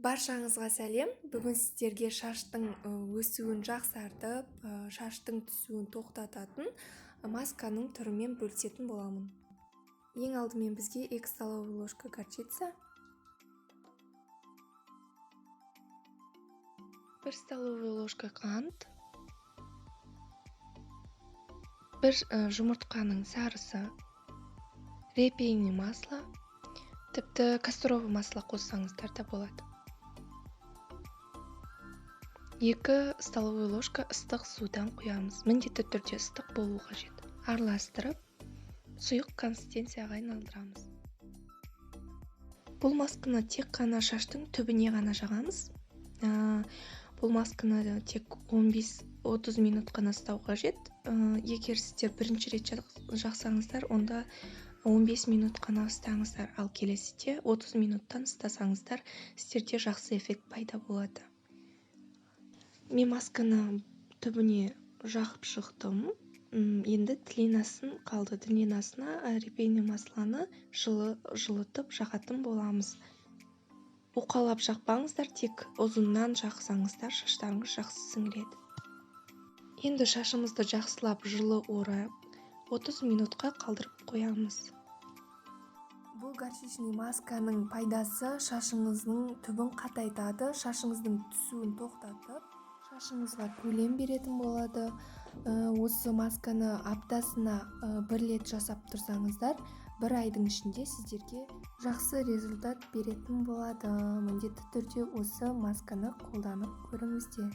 Баршаңызға сәлем. Бүгін сіздерге шаштың өсуін жақсартып, шаштың түсуін тоқтататын масканың түрімен бөлісетін боламын. Ең алдымен бізге 2 столовый ложка горчица, 1 столовый ложка қант, 1 жұмыртқаның сарысы, репейный масло, тіпті касторовый масло қоссаңыздар да болады. 2 столовый ложка ыстық судан құямыз. Міндетті түрде ыстық болу қажет. Араластырып, сұйық консистенцияға айналдырамыз. Бұл масканы тек қана шаштың түбіне ғана жағамыз. Бұл масканы тек 15-30 минут қана ұстау қажет. Егер сіздер бірінші рет жақсаңыздар, онда 15 минут қана ұстаңыздар, ал келесіде 30 минуттан ұстасаңыздар, сіздерде жақсы эффект пайда болады. Мен масканы түбіне жағып шықтым. Енді длинасын қалды. Длинасына репейный маслоны жылытып жағатын боламыз. Уқалап жақпаңыздар, тек ұзыннан жақсаңыздар, шаштарыңыз жақсы сіңіреді. Енді шашымызды жақсылап жылы орап, 30 минутқа қалдырып қоямыз. Бұл горчичный масканың пайдасы шашыңыздың түбін қатайтады, шашыңыздың түсуін тоқтатып, шашыңызға көлем беретін болады. Осы масканы аптасына бір рет жасап тұрсаңыздар, бір айдың ішінде сіздерге жақсы результат беретін болады. Міндетті түрде осы масканы қолданып көріңіздер.